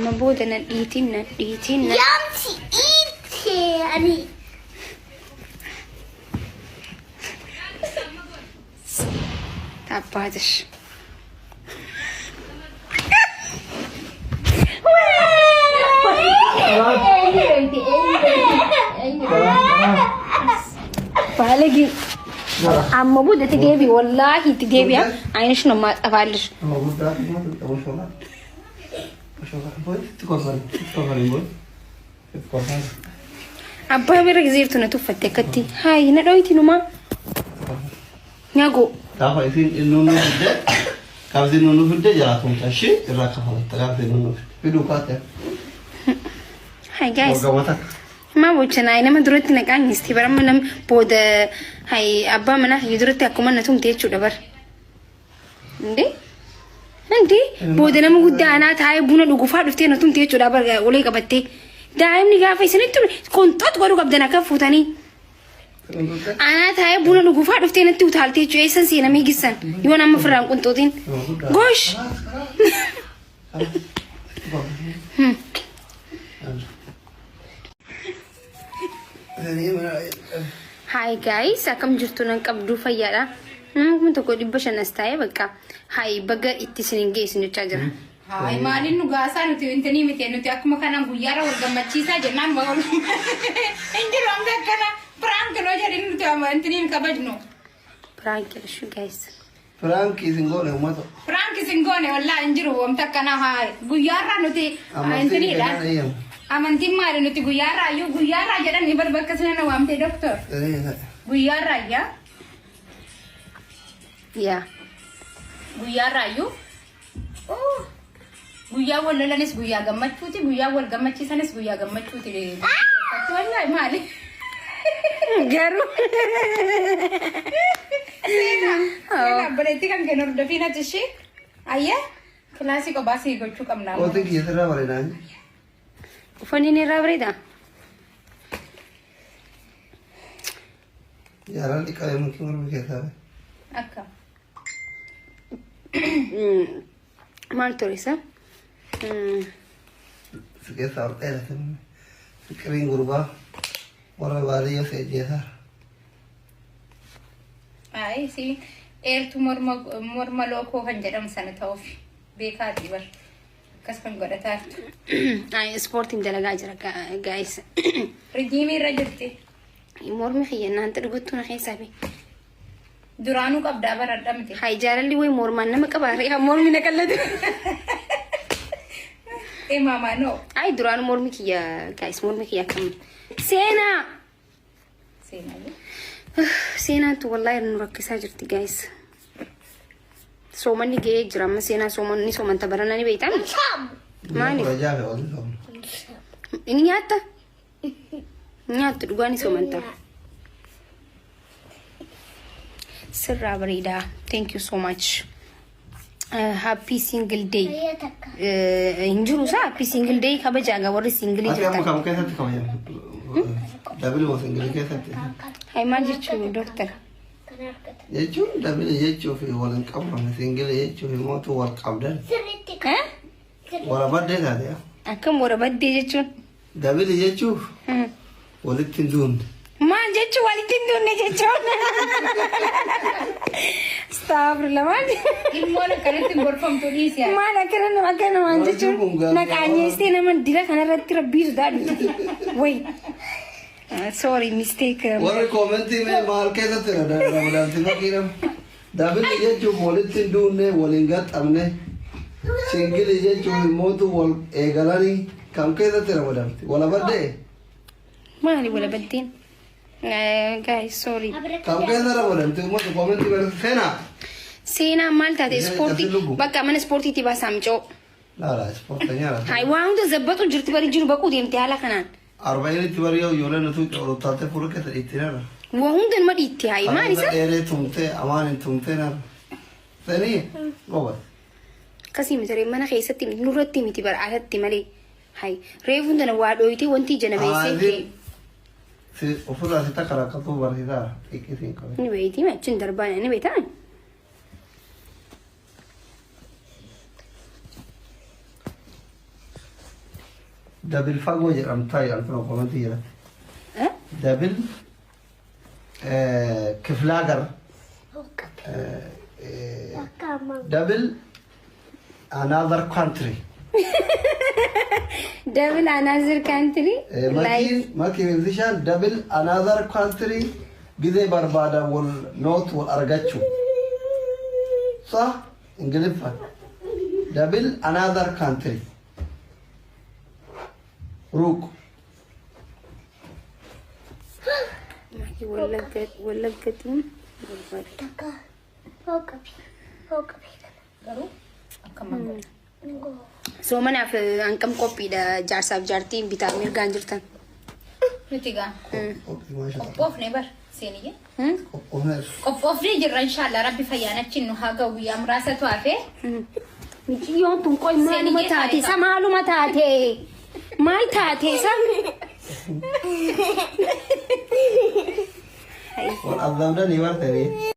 Amma booda na dhiitiin na dhiitiin na. Yaamsi iitee ani. Taabbaatish. Baalagee. Amma booda itti deebi wallaahi itti deebi'a. Ayinish ነው የማጠፋልሽ። Abbaa bira gizeertu na tuffatte akkatti. Haayi na dhoyti numaa. Nyagoo. Gaafa isiin innuun nu fidde gaafa isiin nu fidde jalaa tumta ishee irraa kafalatta gaafa isiin nu fidde fiduu kaate. Hi guys. Waggaa takka. Maa bochanaa nama duratti na qaanyisti bara amma nam booda hay abbaa manaa kiyya duratti akkuma na tumte jechuudha bar. Indee Indee booda nama guddaa anaa taa'ee buna dhugufaa dhuftee na tumte jechuudha bar ulee qabattee. Daa'imni gaafa isinitti qonxoot godhuu qabdan akka fuutanii. Anaa taa'ee buna dhugufaa dhuftee natti utaaltee jechuudha eessan seenamee gissan yoon amma firraan qunxootiin. Gosh! Hi guys, akkam jirtu nan qabduu fayyaadha. Nama 1500 as taa'ee bakka hi baga itti isin hin geessin jechaa jira. Hayi maaliin nu gaasaa nuti intinii miti nuti akkuma kanaan guyyaarra wal gammachiisaa jennaan wal hin jiru amma akkana prank noo jedhin nuti amma intinii hin kabajnu. Prank jedhu guys. Prank isin goone uummata. Prank isin goone wallaa hin jiru wamta akkanaa haa guyyaarraa nuti Amantiin intiniidha. kennaan eeyyamu. Amantiin maali nuti guyyaarraa iyyuu guyyaarraa jedhan ni barba akkasina na waamtee doktor. Guyyaarraa iyyaa Yaa. guyyaarraa iyyuu guyyaa wal lolanis guyyaa gammachuuti guyyaa wal gammachiisanis guyyaa gammachuuti. Wallaahi maali? Garuu. Seenaa seenaa obboleettii kan kennu hordofiin ati ishee ayyee kilaasii kophaa sii gochuu qabna. Kootiin kiyya sirraa bareedaa. Uffanni inni irraa bareeda. Jaalalli qabee mukii mormi keessaa bahe. Akka. Maal ture isa? Si keessaa ol dheerate. Fiqiriin gurbaa warra baadiyyaa si ajjeesaa. Ayi si dheertuu morma morma lookoo kan jedhamu sana ta'uuf beekaati bar akkas kan godhataartu. Ay, ispoortiin dalagaa jira guys. Rijiimii irra jirti. Mormi kiyya naanta dhuguttuu na keessaa fi. Duraanuu qabdaa baradha miti. Hay jaalalli wayi mormaan nama qabaa re'aa mormi na qallatu. Ee maamaa noo. Ay duraanuu mormi kiyya guys mormi kiyya akkam. Seenaa! Seenaa. Seenaan tu wallaahi nu rakkisaa jirti guys. Soomanni ga'ee jira amma seenaa soomanni soomanta barana ni beektan. Maaliif? Kudha jaha fi olii soomna. Inni nyaatta? Nyaattu dhugaa ni soomanta. Sirraa bareedaa. Thank you so much. Happy single day. Hin jiru isaa happy single day kabajaa gaa warri single Ati amma jirtan. kam keessatti kabajama? Double moo single keessatti? Hay maal jechuu doctor? Jechuun double jechuu fi wal hin qabamne single jechuu fi mootu wal qabdan. Eh? Wara baddee taate yaa. Akkam wara baddee jechuun? Double jechuuf walitti hin duunne. Maal jechuun walitti hin duunne jechuun? Astaghfirullah maal? Ilmoon akkanatti hin gorfamtu dhiisi. yaa. Maal akkana nama akkana maal jechuun Kun gaaffii na qaanyeessee nama dila kanarratti rabbii sodaadhu. Wayi. Sorry mistake. Warri koomentii mee maal keessatti ramadamti fakiidham. Double jechuuf walitti hin duunne wal hin gaxxamne. Single jechuuf immootu wal eegalanii kam keessatti ramadamti? Wala baddee? Maali wala baddeen? Guys sorry. Kam keessa ramadamti uummata koomentii barreessa seenaa? Seenaan maal taate Isheen ispoortii akkasii lubu. bakka mana ispoortiitti baasaa micoo. Laala ispoortii Hay waa hunda zabbatu jirti bari jiru baquu deemte haala kanaan. Arba'initti bari yoo ijoolleen utuu oluttaattee fuula keessa dhiitti nara. Waa hunda nama dhiitti hay maal isa? Dheeree tumtee amaan hin tumtee nara. Seenii goba. Akkasii miti ree mana keessatti miti nurratti miti bara alatti malee. Hay reefu hunda na waa dhooyitee wanti ija na beeksee kee. Si ofirraa si takka rakkatu barsiisaa xiqqisiin qabe. Ni beektii achiin darbaa ni beektaa? Double fagoo jedhamtaa jedhan kun komantii jedhatti. Eh? Double kiflaagar double another country. Double another country. Like Makiin makiin ibsishaan double another country gizee barbaadan wal noot wal argachuu. Sa Ingiliffa. Double another country. Ruuk. Maki wallagga wallaggatuun barbaada. Takka. Hooqabi. Hooqabi. Garuu akkam godha. Soomanaaf hanqam qophiidha jaarsaaf jaartiin bitaa mirgaan jirtan. Nuti gaa Qophii maashaa. qophoofne bar seeniyye. Qophoofneef. Qophoofnee jirra inshallah rabbi fayyaan achiin nu haa ga'u guyyaa muraasatu hafee. Miciyyoon tun qoy maaluma Seeniyye taate isa taate. maaluma taate maal taate isa. Wal azamdanii bartanii.